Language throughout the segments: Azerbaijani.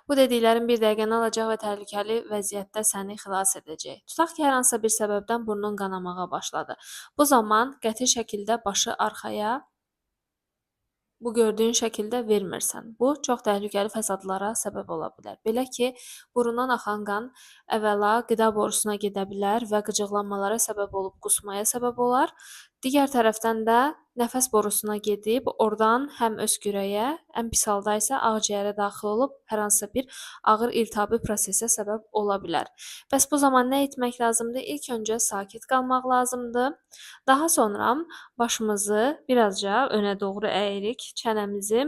Bu dediklərim bir dəqiqəni alacaq və təhlükəli vəziyyətdə səni xilas edəcək. Tutaq ki, hər hansısa bir səbəbdən burnun qanamağa başladı. Bu zaman qəti şəkildə başı arxaya bu gördüyün şəkildə vermirsən. Bu çox təhlükəli fəsadlara səbəb ola bilər. Belə ki, burundan axan qan əvvəla qida borusuna gedə bilər və qıcıqlanmalara səbəb olub qusmaya səbəb olar. Digər tərəfdən də nəfəs borusuna gedib, oradan həm öskürəyə, ən pis halda isə ağciyərə daxil olub hər hansısa bir ağır iltihabi prosesə səbəb ola bilər. Bəs bu zaman nə etmək lazımdır? İlk öncə sakit qalmaq lazımdır. Daha sonra başımızı birazca önə doğru əyirik, çənəmizi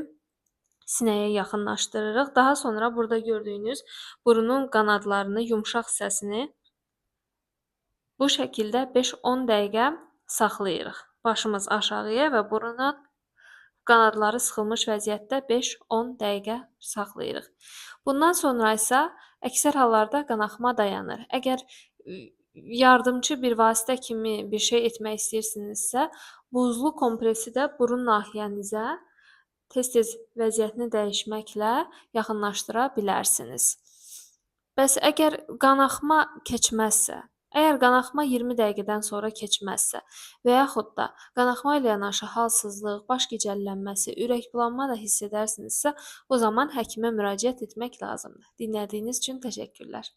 sinəyə yaxınlaşdırırıq. Daha sonra burada gördüyünüz burunun qanadlarını, yumşaq hissəsini bu şəkildə 5-10 dəqiqə saxlayırıq. Başımız aşağıya və burunun qanadları sıxılmış vəziyyətdə 5-10 dəqiqə saxlayırıq. Bundan sonra isə əksər hallarda qanaxma dayanır. Əgər yardımçı bir vasitə kimi bir şey etmək istəyirsinizsə, buzlu kompresi də burun nahiyənizə tez-tez vəziyyətini dəyişməklə yaxınlaşdıra bilərsiniz. Bəs əgər qanaxma keçməzsə, əgər qanaxma 20 dəqiqədən sonra keçməzsə və yaxud da qanaxma ilə yanaşı halsızlıq, baş gicəllənməsi, ürək bulanma da hiss edərsinizsə, o zaman həkimə müraciət etmək lazımdır. Dinlədiyiniz üçün təşəkkürlər.